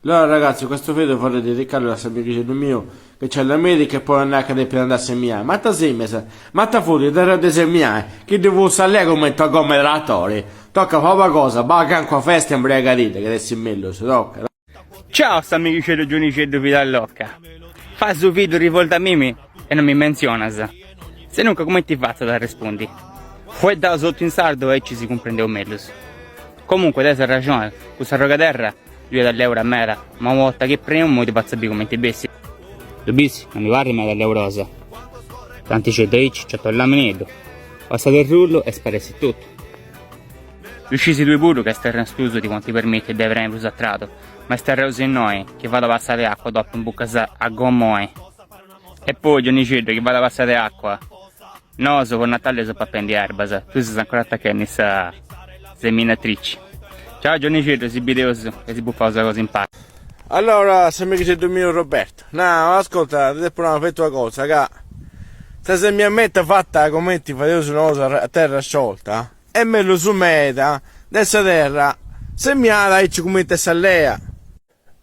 Allora ragazzi questo video vorrei dedicarlo a s'amighixeddu miu che c'è l'America e poi nai ca depit andai a semiai, ma ita semias? Ma ita fut terra de semiai? Chi ddi fut sa lea cumenti a gomma 'e tratori? Tocca fa una cosa, bai a calincuna festa e imbriagadì, ca essit mellus, tocca. Ciao s'amighixeddu Gionixeddu vida loca. Fas su video rivolto a mimi e non mi mentzionas. Senunca cumenti fatzu a t'arrespundi? Fueddaus totu in sardu aici si cumprendeus mellus. Comunque tenes arraxoni, cussa arroga terra ddu iat leura meda, ma una 'orta chi prenu immoi ti fatzu a biri cumenti bessit. Ddu bis? Non mi parrit meda leurosa. Tantixeddu aici nci 'otu lamineddu, passat il rullu e sparessit totu. Ddu scisi tui puru ca is terrenus tuus ti podint permitti de preni prus a tradu, ma is terrenus innoi chi fait a passai acua dopu imbucas a gommoi. E poi Gionixeddu chi fait a passai acua, nosu po Natali seus papendi erbas, tui ses ancora atachendi sa seminatrici. Ciao Gionixeddu si bideus e si bufaus sa cosa impari. Allora s'amighixeddu miu Roberto, no ascolta ti depu nai feti una cosa, ca sa semiamenta fata cumenti fadeus nosu a terra sciolta est mellus meda de sa terra semiada aici cumenti est sa lea.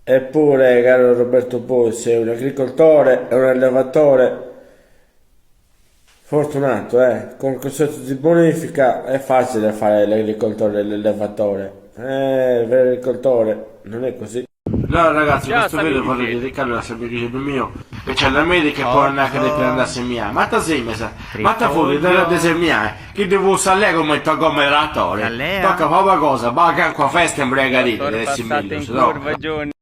Eppure, caro Roberto Boi, sei un agricoltore e un allevatore fortunato, eh, con il consorzio di bonifica è facile fare l'agricoltore e l'allevatore, eh, il vero agricoltore non è così. Allora ragazzi, Ciao, questo video vorrei dedicarlo a s'amighixeddu miu che c'è l'America e poi nai ca depit andai a semiai, ma ita semias? Ma ita fut terra de semiai? Chi ddi fut sa lea cumenti a gomma 'e tratori? Tocca fa una cosa, bai a calincuna festa e imbriagadì, ca essit mellus, tocca.